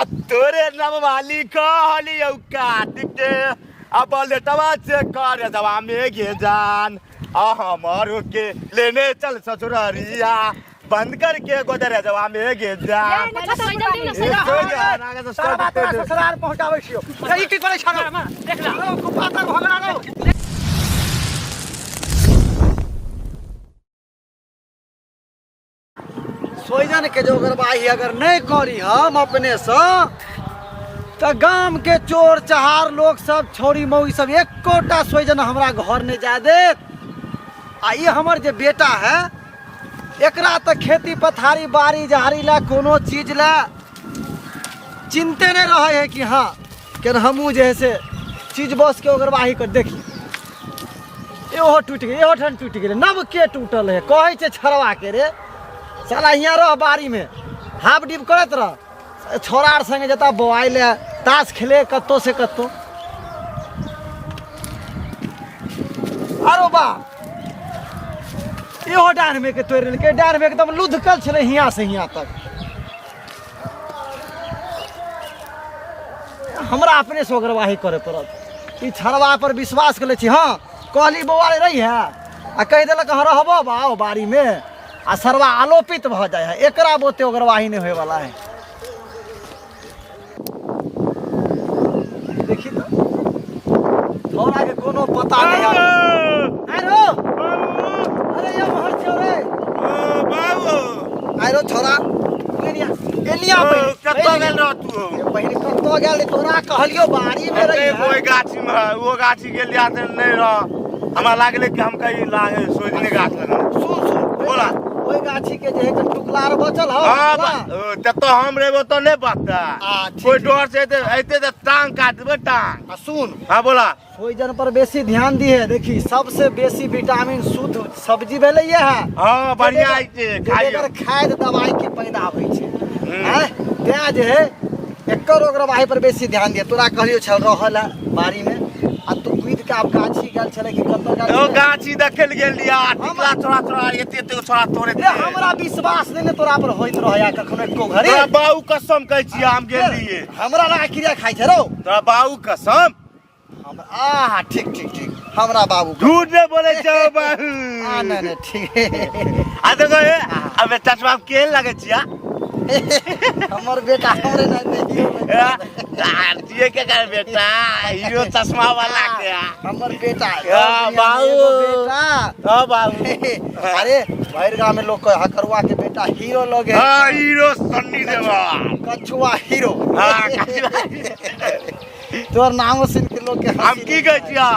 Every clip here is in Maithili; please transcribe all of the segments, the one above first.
आ तोरे नाम वाली कहलियौ काट के आ बलेटवा से कर दवा में गे जान आ हमारो के लेने चल ससुरारिया बंद करके गोदरेजवा में गे जान। ए, सो जान, आगे से सारा बात तोरा सब ससुराल पहुंचाबै छियौ। ई की करै छौ? देख ला। पातर भऽ गेला रौ। सोइजन के जो ओगरबाही अगर नहीं करी हम अपने से तो गाम के चोर चहार लोग सब छौरी मौगी सब एकोटा सोइजन हमरा घर नहीं जाए देत। आ ई हमर जे बेटा है एकरा तो खेती पथारी बाड़ी झाड़ी ला कोनो चीज ला चिंते नहीं रहे है कि हाँ कि हमहूँ जे है से चीज बस के ओगरबाही कर देखी। इहो टूटि गेल, इहो ठान टूटि गेलै, नव के टूटल है कहै छै छड़वा के रे साला हियाँ रह बाड़ी में हाफ डिप करैत रह, छोड़ा आर संगे जता बौआइ ले ताश खेले कत्तो से कत्तो। आरो बा इहो डाँढ़ में के तोड़ि लेलकै, डाँढ़ में एकदम लुधकल छलै हियाँ से हियाँ तक। हमरा अपने से ओगरवाही करे पड़त, ई छड़वा पर विश्वास कर लै छी। हाँ कहली बौआ रे रही है आ कहि देलक हँ रहबो बा ओ बाड़ी में आ सरवा आलोपित भऽ जाइ है, एकरा बोते ओगरवाही नहीं होय वाला है। देखी तो छौड़ा के कोनो पता नहीं है। आरो अरे ये मोहर छौ रे। बाबू। आरो छौड़ा एनिया एनिया पहिने। कतऽ गेल रह तू? पहिने कतऽ गेल रही? तोरा कहलियौ बाड़ी में रही। ओहि गाछी में, ओ गाछी गेल या तऽ नहि रह, हमरा लागलै कि हम कहीं लागे सोजने गाछ लगा। सुन सुन बोला। ओहि गाछी के जे है से टुकला आर बचल हौ। हाँ, टुकला। जतऽ हम रहबै ओतऽ नहि बचतै। आ, ठीक, कोई ठीक। डर से एते तऽ टांग काट देबै टांग। आ सुन। हाँ बोला। सोइजन पर बेसी ध्यान दिहे, देखी सबसे बेसी विटामिन शुद्ध सब्जी भेलै ये है। हाँ, बढ़िया होइ छै, जे खाइयौ। बगैर खाद दवाई के पैदा होइ छै। आँय, तें जे है एकर ओगरवाही पर बेसी ध्यान दिहे। तोरा कहलियौ छल रहल है बाड़ी में आ तू कूद के आब गाछी गेल छलै कि कतऽ गेल ओ छलै? गाछी देखल गेल लिया, टिकला छोड़ा छोड़ा एते एते छोड़ा तोड़े रे हमरा विश्वास नहि ने तोरा पर होइत रहै कखनो एको घड़ी। तोरा बाऊ कसम कहै छियै हम गेल रहियै। हमरा लगा क्रिया खाइ छै रौ। तोरा बाऊ कसम। हम आ ठीक ठीक ठीक हमरा बाबू झूठ नहीं बोले छौ बाबू। आ नहीं नहीं ठीक। आ देखो ए अबे चश्मा के लगे छिया? हमर बेटा हमरे नहीं हीरो ये के कर बेटा हीरो चश्मा वाला के। हमर बेटा हाँ, बाबू। एगो बेटा। हाँ, बाबू। अरे भैर गांव में लोग कहे हकरुआ के बेटा हीरो लोग है। हाँ, हीरो सन्नी देओल। कछुआ हीरो। हाँ, कछुआ। तोर नाम सुन के लोग के हंसी हम की कहै छिया?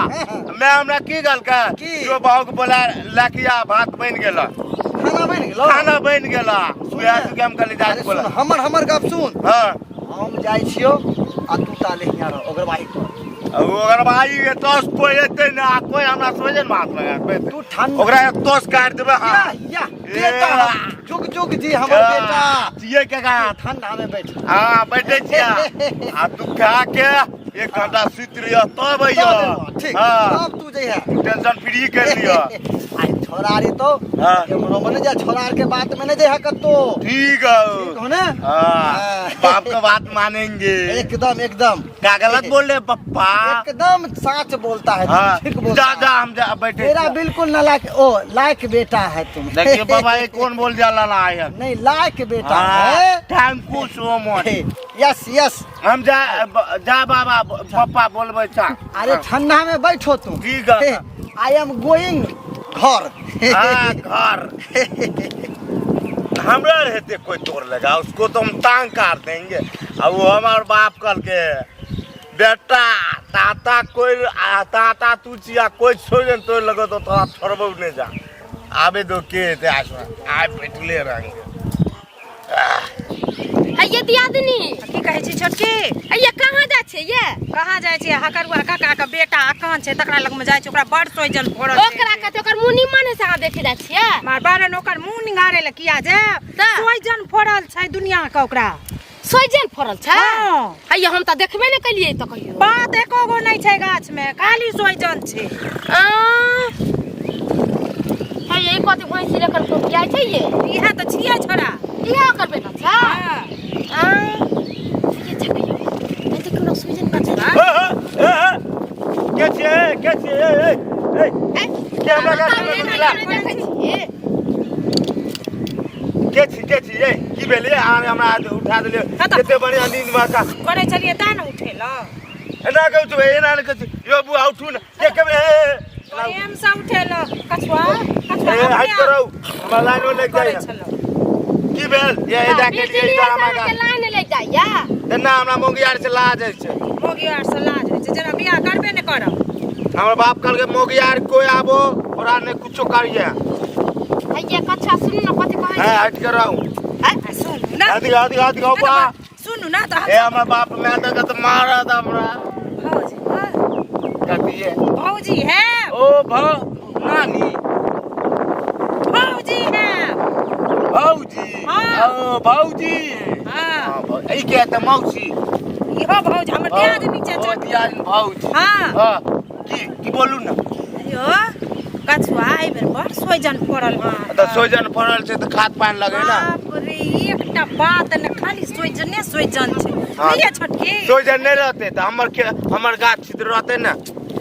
मैं हमरा की कहलकै? की? जो बाबू के बोला लकिया भात बनि गेल। खाना बनि गेलो? खाना बनि गेल। सुन वएह ने। के हम कहली जा अरे बोला। सुन, हमर गप सुन। हाँ। हम जाइ छियो आ तू ताले हियां रह ओगरवाही कर। ओगरवाही एतऽ से कोई एतै ना, आ कोई हमरा सोझे ने माथ लगा के तू ठंड ओकरा एतऽ से काटि देबै। हाँ। या, या, बेटा, ए। जुग जुग जी हमर या, बेटा। जिए के का? ठंडा में बैठ। हाँ, बैठे छिया। आ तू खा के एक घंटा सुति रहियो तब अइयो। तब अइयो, ठीक। हाँ। तब तू जइहे। टेंशन फ्री कर लियो। आई छोरा रे तो, हाँ। केम्हरो मने जा, छोरा के बात में नहीं जइहे कत्तो। ठीक है। ठीक हो ना? हाँ। हाँ। बाप का बात मानेंगे। एकदम एकदम। का गलत बोल रहे पप्पा? एकदम सच बोलता है, हाँ। ठीक बोलता जा, है। जा, हम जा, बैठे। तेरा बिल्कुल ना लायक, ओ लायक बेटा है तुम। देखिए बाबा, ये कौन बोल जाला लायक? नहीं, लायक बेटा हाँ, है। Thank you so much. Yes yes. हम जा, जा बाबा, पप्पा बोलबे चा। अरे ठंडा में बैठो तुम। ठीक है। I am going घर। हाँ, घर। हमरा रहते कोई तोड़ लगा उसको तो हम टांग काट देंगे। अब वो हमारे बाप कल के बेटा ताता कोई ताता तू चिया कोई छोड़ दे तोड़ लगो तो थोड़ा छोड़बो नहीं जा। आबे दो के ते आसमा आए बैठले रहेंगे। ये दियादनी। की कहै छी छोटकी? ये कहाँ जाइ छै ये? कहाँ जाइ छै? हकरुआ काका के बेटा अकान छै तकरा लग में जाइ छै, ओकरा बड़ सोइजन फोड़ल छै। ओकरा कहते ओकर मुँह निमन है से अहाँ देखे जाइ छियै? मार बारन ओकर मुँह निहारे लए किया जायब? तऽ? सोइजन फोड़ल छै दुनिया के ओकरा। सोइजन फोड़ल छै? हाँ। हैया हम तऽ देखबे नहि केलियै तऽ कहियो। बात एको गो नहि छै गाछ में, खाली सोइजन छै। आ। हैया ई कथी भैंसी लेकर कोकियाइ छै ये? इएह तऽ छियै छोड़ा। इएह ओकर बेटा छै? हाँ। आ। ये के छी ए ए ए के हमरा गाछ में घुसला देखै छियै के छी ए की भेलै अहाँ हमरा उठा देलियै हाँ तऽ- कते बढ़िया नींद में का करै छलियै तैं ने उठेलहुँ एना कहू तू एना नहि कहै छी यो बुआ उठू ने के के ए, ए, ए, प्रेमसँ उठेलहुँ कछुआ कछुआ ए, हट अपने आप करू हमरा लाइन में लागि करै जाइए छलहुँ की भेल ये एदा के लिए बिजली इधर हमरा के लाइन लागि जाइया एना हमरा मोगियार से लाज होइ छै मोगियार से लाज होइ छै जेना बियाह करबे नहि करब हमर बाप कहलकै मोगियार कोई आबो ओकरा नहि कुछो करिए हैया कछुआ सुनू ने कथी कहै है हट के रहू आ सुनू ने हट हट हट गो बा सुनू ने तऽ ए हमर बाप माय दऽ के तऽ मारत हमरा भौजी हाँ, कथी है भौजी है ओ भौ नानी भौजी है भौजी हाँ। ओ भौजी हाँ हाँ, ई के तऽ मौसी इहो भौजी हमर दियादनी ओ छै दियादनी भौजी हाँ। हाँ की की बोलू ने यो कछुआ एहि बेर बड़ सोइजन फड़ल हँ तऽ सोइजन फड़ल छै तऽ खाद पानि लगे ने बाप रे एकटा बात ने खाली सोइजने सोइजन छै हाँ। नहीं छोटकी सोइजन नहि रहतै तऽ हमर के हमर गाछ छिद्र रहतै ने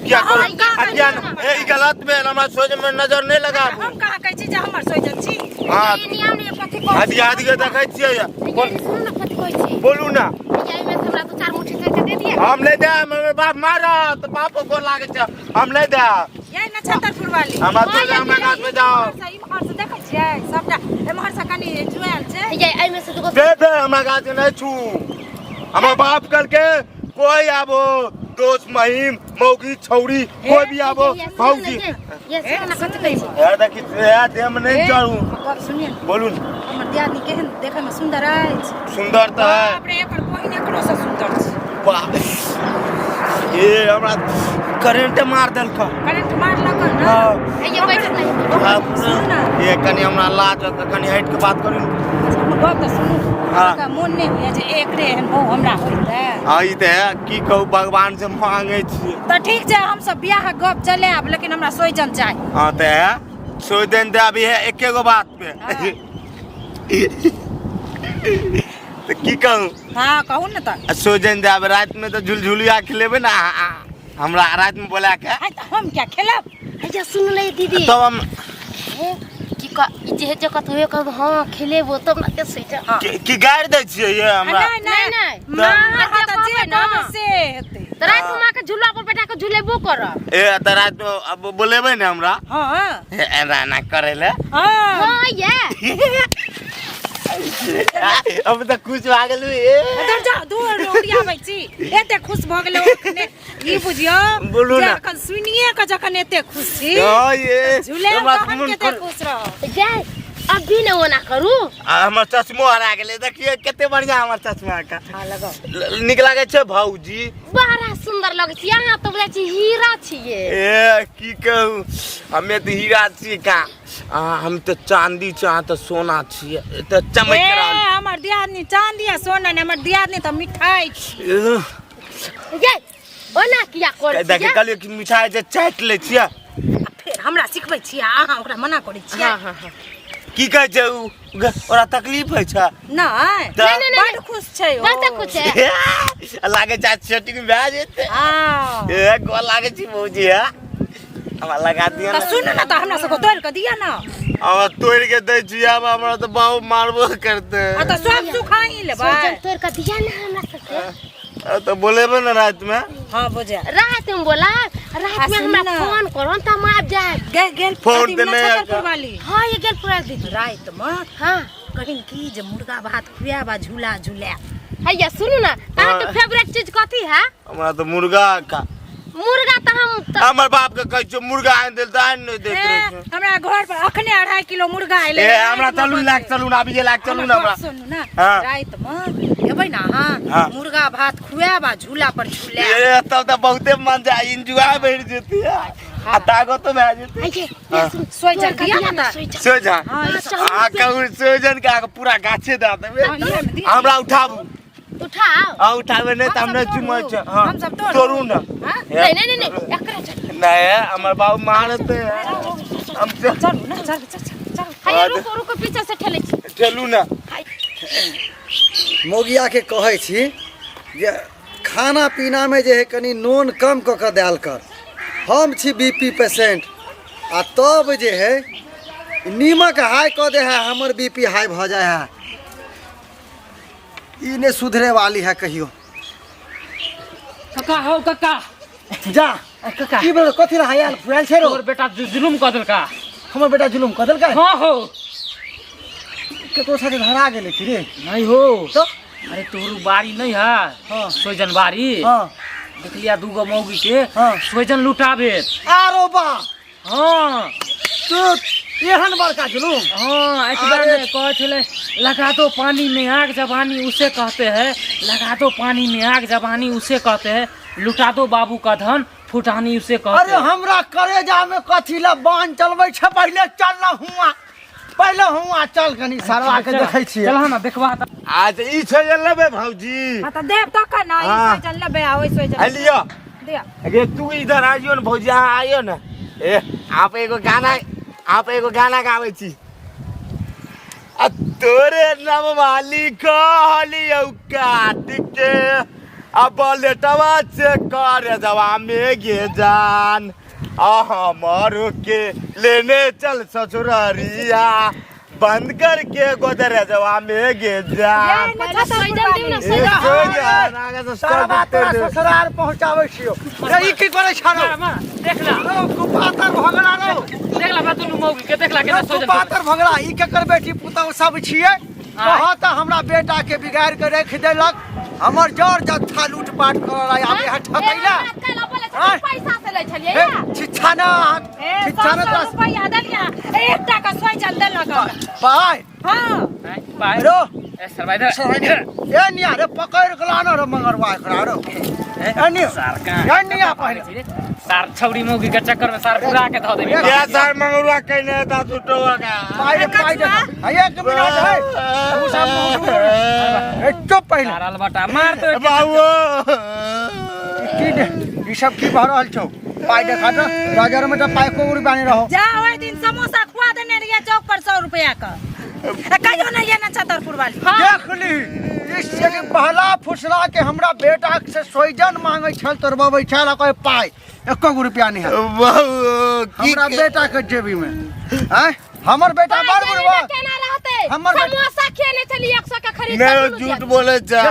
किया हम करू कहाँ आ किया ने ए ई गलत भेल हमरा सोइजन में नजर नहि लगाबू हम कहाँ कहै छी जे हमर सोइजन छी हाँ ई नियम ने कथी कहै हाथी हाथी के देखै छियै छी सुनू ने कथी कहै छी बोलू ने हैया एहिमे से हमरा दू चार मुट्ठी तोड़ि के दे दिअ हम नहि देब हमर बाप मारत बाप गोर लागै छै हम नहि देब यही न छतरपुर वाली हमरा तोड़ हमरा गाछ में जाओ इम्हर से इम्हर से देखै छियै सबटा एम्हर से कनि जुआयल छै हैया एहिमे से दूगो दे दे हमरा गाछ नहीं छू हमर बाप करके कोई आबो दोस्त महिम मौगी छौरी कोई भी आबो हैया, सुनू ने, भौजी ये सुनू ने कथी कहै छी यार देखी यार देह में नहीं चढ़ू गप सुनिए ने बोलू ने हमर दियादनी केहन देखै में सुंदर अछि सुंदर तो है बाप रे एकर बहिन एकरो से सुंदर छै बाप ये हमरा करेंट मार देलक करेंट मारलक ने हाँ। हैया बैठ ने बाप रे। सुनू ने ये कनी हमरा लाज होता कनी हट के बात करू ने अच्छा, हमर गप तऽ सुनू हाँ। अहाँके मोन नहि होइए जे एकरे एहन बहु हमरा होइतै हाँ ई तऽ है की कहू भगवान से मांगे छियै तऽ ठीक छै हमसब बियाहक गप चलायब लेकिन हमरा सोइजन चाही हाँ तऽ है सोच दिन दे अभी है एके गो बात पे हाँ। तऽ की कहू हाँ कहू ने तऽ आ सोच दिन दे अभी रात में तऽ झुलझुलिया खिलेबै ने हमरा रात में बोला के आइ तऽ हम क्या खेलब हैया सुनू ने दीदी तब हम हे, की कह ई जे जे कथी होय कहब हाँ खेलेबो तब ने ते सोइजन हाँ। की गारि दै छियै ये हमरा नहि नहि नहि नहि माँ अहाँ तऽ जे जे कहबै ने कहबै से हेतै तऽ राति में माँ के झूला पर बैठा के झूलेबो करब ए तऽ रात में अब बोलेबै ने हमरा हाँ हे, एना एना करै लए हाँ हाँ ये अब तऽ खुश भए गेलू ए उधर जाओ दूर ओरियाबै छी एते खुश भऽ गेलै अखने ई बुझियौ बोलू जे ने। अखन सुनिए कऽ जखन एते खुश छी हाँ, ये झूले हमरा तहन मोन कते कर- खुश रहब जय अभी ने ओना करू आ हमर चश्मो हरा गेलै देखिए कते बढ़िया हमर चश्मा का हाँ लगाओ नीक लागै छै भौजी बड़ा सुंदर लगै छै अहाँ तऽ बुझाइ छी हीरा छियै ए की कहू हमे तऽ हीरा छियै का आ, हम तऽ चांदी छी अहाँ तऽ सोना छियै तऽ चमक ए रहल हमर दियादनी चांदी आ सोना ने हमर दियादनी तऽ मिठाई छी एह, ये ओना किया करै देखे छियै कहलियै कि मिठाई जे चाटि लै छियै आ फेर हमरा सिखबै छियै आ अहाँ ओकरा मना करै छियै हाँ हाँ हाँ की कहै छै उ ओकरा तकलीफ होइ छै नहि तऽ- नहि, नहि, बड खुश छै ओ बड खुश छै लागै छै सेटिंग भए जेतै हँ ए गोर लागै छी भौजी है हमरा लगा दिअ तऽ ने सुनू ने तऽ हमरा सबके तोड़ि कऽ दिअ ने हमरा तोड़ि के दै छी आब हमरा तऽ बाबू मारबो करतै आ तऽ सब सुख अहीं लेबै सोचल तोड़ कऽ दिया ने हमरा सबके आ तऽ बोलेबै ने रातिमे हँ बुझा रात में बोला रात में आ सुन हमरा ना। फोन करो तऽ हम आबि जायब गेल गेल फोन अथी तऽ नहि नक्षत्रपुर आयल। वाली हाँ ये गेल पूरा दीदी रातिमे हाँ कहिन की जे मुर्गा भात खुआब आ झूला झूलायब हैया सुनू ना अहाँके हाँ। फेवरेट चीज कथी है हमरा तऽ मुर्गा का मुर्गा तऽ हम तऽ हमर बाप के कहै छियै मुर्गा आनि देल तऽ आनि नहि दैत ए, रहै छै हमरा घर पर अखने 2.5 किलो मुर्गा एलै ए हमरा चलू लाग चलू ना अभी लाग चलू ना हमरा सुनू ना हाँ। राति में एबै ना अहाँ हाँ। मुर्गा भात खुआब आ झूला पर झूलायब ए तब तऽ बहुते मजा एन्जॉय बढ़ि जेतै आ ताकतो भए जेतै हैया हाँ। सुन सोइजन दिया ना तऽ। सोइजन सोझा हाँ, ई सब- आ कहू सोजन के आगे पूरा गाछे दऽ देबै हाँ, इएह मे दिअ। हमरा उठाबू उठाओ हाँ उठाबे नहीं तऽ हम हमसब नहीं चुमै तोड़ू। छै हाँ हमसब तोड़ू। तोड़ू ना हाँ? नहीं नहीं नहीं नहीं एकरा चल नहीं हमर बाबू मारते हम चलू ना चलू चलू चलू हैया रुको रुको पीछे से ठेलै छी चलू ना मौगियाके कहै छी जे खाना पीनामे जे है कनि नून कम कऽ कऽ देल कर। हम छी बी पी पेशेंट आ तब जे है नीमक हाई कऽ दे है, हमर बी पी हाई भऽ जाइ है। ई नहि सुधरे वाली है कहियो। काका हौ काका। जा। काका। की भेल, कथी रहा आयल फुरायल छै रो? तोर बेटा जुलुम कऽ देलका। हमर बेटा जुलुम कऽ देलकै? हाँ हो। ककरो साथे धरा गेलै की रे? नहीं हो। तो? अरे तोरू बाड़ी नहीं है। हाँ। सोजन बाड़ी। हाँ। देखलिया दूगो मौगी के। हाँ। सोजन लुटाबे। आरो बा। हाँ। तू एहन बड़का जुलुम? हाँ, एक बार अरे। में कहे छले लगा दो पानी में आग जवानी उसे कहते हैं, लगा दो पानी में आग जवानी उसे कहते हैं, लुटा दो बाबू का धन फुटानी उसे कहते अरे हैं। हमरा करेजा में कथी ला बान चलबै छै, पहिले चल ना हुआ, पहिले हुआ चल कनी सरवा के देखै छियै। चल ना देखबा त। आज ई छै जे लेबै भौजी। हाँ, तऽ देब तखन ने, ई हाँ। सोचल लेबै आ ओहि सोचल। आ लिअ। दिअ। अगे तू इधर आइयो ने भौजी, अहाँ आइयो ने। ए आप एगो गाना, आप एगो गाना गाबै छी। आ तोरे नाम वाली कहलियौ काट के, आ बलेटवा से कर जवा में गे जान, आ हमरो के लेने चल ससुररिया, बंद करके गोदरेजवा में गे जान। ये ने छत पर सोजन दिउ ने, ए, सोजन। सो जान, आगे से सब सरवा तोरा दे। ससुराल पहुंचाबै छियौ रे, ई की करै छौ रौ? मार, मार, देख ला। रौ, कुपातर भगला रौ। देख ला बा दुनू मौगी के, देख ला केना रौ, सोजन। कुपातर भगला, ई केकर बेटी पुतहु सब छियै? कह तऽ हमरा बेटा के बिगाड़ के राखि देलक, हमर जर जत्था लूटपाट करऽ रहे, आब यहाँ ठकैला। आँय? पैसा से लै छलियै हे, छिच्छा ना, ए, छिच्छा ना 700 तोरा रुपैआ देलियै, एकटा के सोचल देलक हमरा। पाइ। हाँ। पाइ। रो। ए, सरवा इधर। ए निया रे, पकड़ के लानो रे मंगरवा एकरा रो। ए निया। सार कहाँ? ए निया पहिले। सार छौड़ी मौगी के चक्कर में सार पूरा के धऽ देबी। क्या सार मंगरुआ कहने था झूठो का? पाइ रे, पाइ दे। है, एक मिनट है। तू सब ए चुप पहिले। सार अलबटा मार तो। बाबू। की दे? ई सब की भऽ रहल छौ? पाइ देखा तऽ, बाजार में तऽ पाइ को रुपया नहीं रहो। जा ओहि दिन समोसा खुआ देने रहियै चौक पर 100 रुपया के, आ कहियो नहीं ये ना छतरपुर वाली। देख ली, इस से बहला फुसला के हमरा बेटा से सोइजन मांगे छल, तोड़बाबै छल, आ कहे पाइ एको गो रुपया नहीं है। बाबू, की हमरा बेटा के जेबी में आँय? हमर बेटा बड़ बुढ़वा केना रहतै? हमर बेटा- समोसा खेने छलियै 100 के खरीद नहीं के। झूठ बोले जा।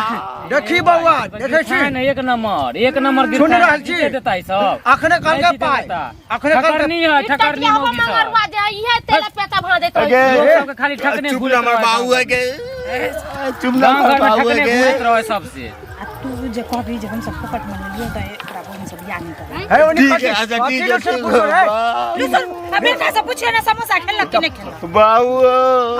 देखी बौआ, देखै छी। नहीं, एक नंबर, एक नंबर सुन रहल छी। जीते देता है सब। अखने कहलकै जीते पाइ। देता। अखने कहलकै- ठकरनी है, ठकरनी मौगी सब। मंगरवा जे इहे तेल पेता भां देत रहै। अगे, लोग सबके खाली ठकने चुप घुरैत ना, हमर रहै। बाबू है के। चुप ना, गाँव हमर घर में बाबू है ठकने के। घुरैत रहै सबसे। आ तू जे कहबी जे हमसब फोकट में लेलियै तऽ एकरा हम सब बियाह नहि करबै। है ओनी ठीक है, कथी- अच्छा, कथी ठीक है, लुसुर ठीक पुसुर है? है। लुसुर, आ बेटा से पूछियो ना समोसा खेलक कि नहि खेलक। बाबू।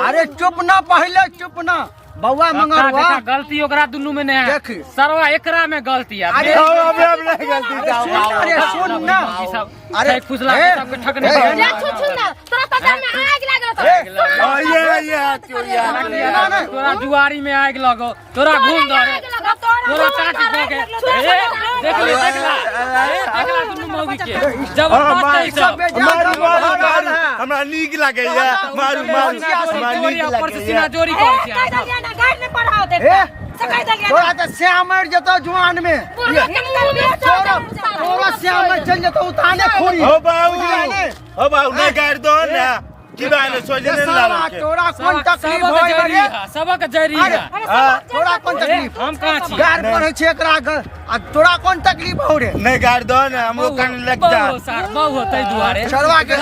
अरे चुप ना, पहिले चुप ना बौआ काका, मंगरवा। देखा, गलती ओकरा दुनू में नहीं है। देखी। सरवा एकरा में गलती है। अरे, अब अब नहीं गलती अरे जाओ, सुन ना रे, बाबू। सुन ना। ई सब अरे, ठक फुसला हे, के सबके ठकने हे, घुरैत जे रहै। छुछु ना तोरा त देह में आगि लागल हे, रहतौ। हाँ, ये क्यों यार? ना, ना। तोरा जुआरी में आगि लगो, तोरा घूम दरे, तोरा चाची दे के। ए, देख ले, देख ला, ए, देख ला दुनू मौगी के जबरदस्त है ई सब सब। बेजा मारू, सब मारू, भऽ रहल मारू। है। हमरा नीक लागैया, मारू, मारू, हमरा जोरी नीक ऊपर से सीना लागैया। जोरी ए, करै छै। कहि देलियै ना, गारि नहि पढ़ाओ हे, देखता। से कहि देलियै तोरा ना। तऽ श्याम मरि जेतौ जुआन में। बुढ़वा के मुंह में तोरा तोरा श्याम मरि चलि जेतौ उताने खूरी। हो बाबू, बुझलियै ने? हो बाबू, नहीं गारि दो ना। की बात है, सोचे ये नहीं साला लालो के। तोरा कोन तकलीफ सबक होय जरी रे? है, सबक जरी अरे, है। अरे, हाँ। सब तोरा कोन तकलीफ? हम कहाँ छी? गार पढ़ै छै एकरा आ तोरा कोन तकलीफ हो रे? नहीं गारि दो ना, हमरो कन लग जा। बहु सार, बहु होतै दुआरे। चरवा के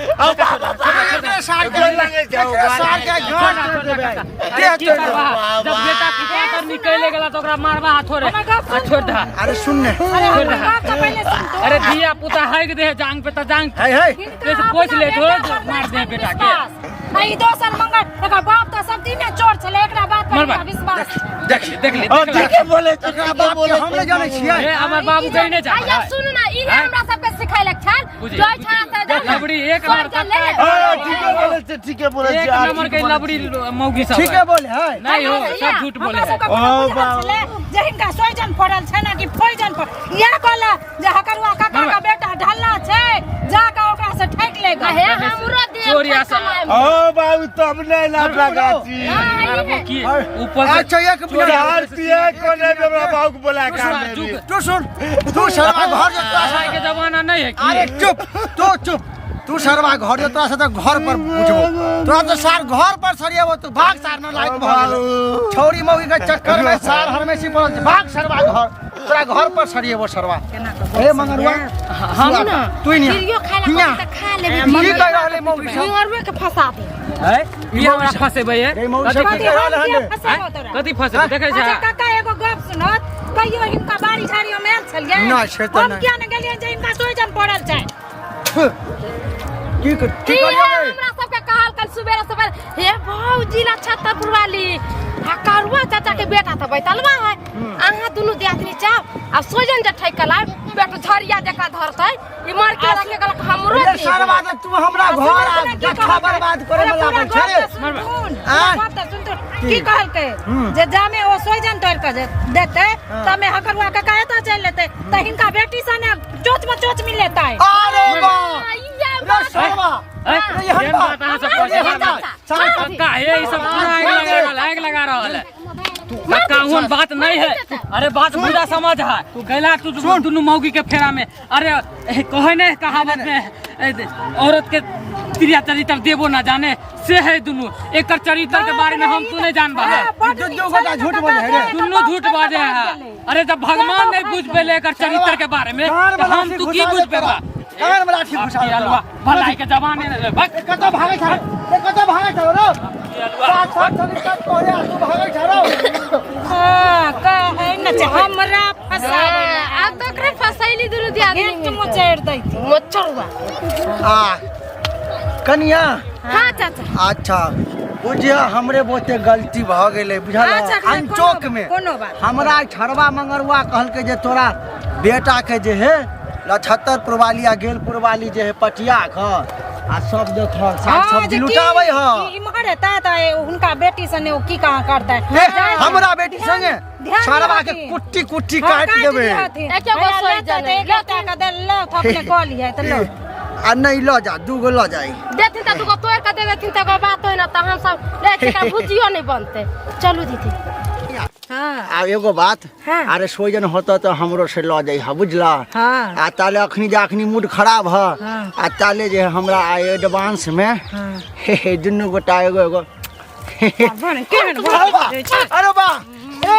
एकरे सार के एकरे सार के गांठ तोड़ि देबै। अरे की देह तोड़ि देबै। करबा? जब बेटा पिता तर निकले गेला तो ओकरा मारबा थोड़े। आ छोड़ दहा। अरे सुन ने। अरे हमर बाप तऽ पहिले सुन तू। अरे धिया पुता हैक दे जांग पे त जांग है है हिनका से अपना पोछि ले, बेटा थोड़े पर मार नहि दे छनि बेटा के। विश्वास। आ ई दोसर मंगल एकर बाप तऽ सब दिने चोर छलै, एकरा बाप पर मरबा। हिनका विश्वास। देख ले, देख ले, हाँ, देख ले। ठीके बोले छे, एकरा ठीके बाप के बोले हम नहि जानै छियै। ए, हमर बाबू कहीं नहीं जा। आइया सुन ना, इहे हमरा सबके सिखैलक छल। बुझी, जोइ छा से जा ना। लबड़ी एक नंबर सोचल ले। हाँ, ठीके बोले छे, ठीके बोले छे, एक हाँ, नंबर ठीक के बोले लबड़ी छे। मौगी सब ठीके है। बोले है। नहीं हो, सब झूठ बोले हमरा है। सबके कोनो ओ बुझल बाबा। छलै जे हिनका सोइजन फड़ल छै ना कि फोइजन फड़ल। इएह कहला जे हकरुआ काका के बेटा ढल्ला छै, जा कऽ ओकरा से ठकि ठकि लेगा। हे हमरो दे चोर या सा- ओ बाबू तब नहीं लाभ लगाची मारबो की ऊपर से अच्छा एक मिनट चार पिए कोने में हमरा बाबू के बोला का जुग। तू सुन तू सरवा घर जो तोरा लड़ाई के जमाना नहीं है की अरे चुप तू चुप तू सरवा घर जो तोरा से तो घर पर बुझबो तोरा तो सार घर पर सरियाबो तू भाग सार न लायक भऽ गेलै छौरी मौगी के चक्कर में सार हरमेशी पड़ल छै भाग सरवा घर तोरा घर पर सरियेबो सरवा हे मंगरुआ हम ना तू ही फिरियो खाए ला हियाँ। कहतै तऽ खा लेबै की कहि रहलै मौगी सब निंगरुए के फंसा दे है ई हमरा फंसेबै है रे मौगी सब कथी की कहि रहल हन रे? फंसेबो तोरा। कथी फंसेबै देखै अच्छा छै काका एगो गप सुनत कहियो हिनका बाड़ी झाड़ी में आयल छलियै नहि, से तऽ हम नहि। किया ने गेलियै जे हिनका सोइजन पड़ल छै की की ई करियै रे? हमरा सबके कहल कल सुबेरे सुबेरे हे भौजी ला छतरपुर वाली आ करुआ चाचा के बेटा तऽ बैतलवा है अहाँ दुनू दियादनी जाओ आ सोजन जे ठैक के लाब बेटा झरिया जकाँ धरतै ई मर के रखे कहलक हमरो रे दे सरवा तऽ तू हमरा घर आ गट्ठा बर्बाद करे में पूरा लागल गप छै रे तऽ सुनथुन, आँय? गप तऽ सुनथुन। की कहलकै जे जामे ओ सोइजन तोड़ि कऽ जे देतै तमे हकरुआ काका एतऽ चलि लेतै तऽ हिनका बेटी सने चोच में चोच मिलेतै अरे बा इएह रे बात सरवा है? रे एहन एहन बात बात अहाँ सब कहै एहन छी। बात सार कक्का हे ई सब पूरा आगि लगा रहल आगि लगा रहल है कक्का ओहन बात नहीं है अरे बात बुरा समझ है कैला तू दुनू मौगी के फेरा में अरे कहे नहीं कहावत में औरत के त्रिया चरित्र देबो ना जाने से है दुनू एकर चरित्र के बारे में हम तू नहीं जानबा है दू दू गोटा झूठ बोले है रे दुनू झूठ बाजे है अरे जब भगवान नहीं बुझ पेले एकर चरित्र के बारे में कान तो में हम लाठी तू की घुसा बुझ दे तोरा। पेबा कान में लाठी घुसा दे अलुआ तोरा। भलाई के जमाने ने बक ए, कतऽ भागै छह रे? ए, कतऽ भागै छह रे? सात सात चलित तोरे आ तू भागै छह रे। हाँ, कहै न छै हमरा फसाबै आ तऽ ओकरे फसैली दुनू दियादनी घेंट मोचड़ि दैती मोचरुआ आ कनिया हाँ चाचा अच्छा बुझिया हमरे बहुते गलती भऽ गेलै बुझल अच्छा, कोनो अनचोक में कोनो बात। हमरा छड़वा मंगरुआ कहलकै जे तोरा बेटा के जे है लछत्तर पुरवाली आ गेल पुरवाली जे है पटिया के आ सब देख साग हाँ, सब्जी जे की- लुटाबै ह की इम्हर हेतै तऽ हुनका बेटी सने ओ की कहाँ करतै ए, हमरा बेटी संगे ध्यान छड़वा के दिहथिन। कुट्टी कुट्टी हाँ, काटि देबै दिहथिन। एके गो हैया सोइ लेतै तऽ जनै। एक गोटा के दे लो तऽ अपने कऽ लिहे तऽ लो आ नहि लऽ जा दूगो लऽ जाई देथिन तऽ दूगो तोड़ि कऽ दे देथिन तऽ एगो बात होइ ने तऽ हम सब ले छियै, एकरा भुजियो नहि बनतै चलू दीदी हाँ आ एगो बात हाँ। अरे सोजन होता तो हमरो से लऽ जाइ बुझला हाँ। आ ताले अखनी जे अखनी मूड खराब ह हाँ। आ ताले जे हमरा आइ एडवांस में हाँ। हे हे दुनू गोटा एगो एगो बड़ केहन अरे बा बात छै। अरे बा ए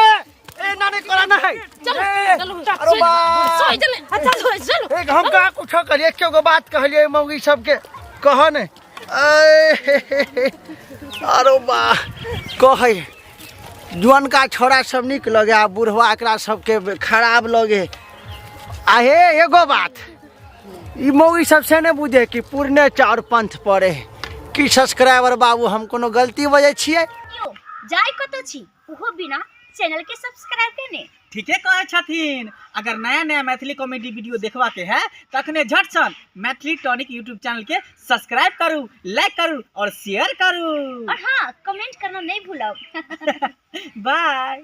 ए नानी कोरा ना है चलू ए, चलू अरे बा सोइ जनै अच्छा सोइ चलू एक हम कहाँ कुछो करिए एके गो बात कहलिए मौगी सबके कह ने ए, हे, हे, हे। अरे बा कहै जुअनका छोरा सब नीक लगे आ बुढ़वा एकरा सबके खराब लगे आ हे एगो बात ई मौगी सब से नहि बुझे कि पुरने चाउर पंथ पड़े की सब्सक्राइबर बाबू हम कोनो गलती बजै छियै यौ जाय कतऽ छी ओहो बिना चैनल के सब्सक्राइब केने ठीके कहै छथिन अगर नया नया मैथिली कॉमेडी वीडियो देखबाके है तखने झट सन मैथिली टॉनिक यूट्यूब चैनल के सब्सक्राइब करू लाइक करू और शेयर करू और हाँ कमेंट करना नहीं भूलब बाय।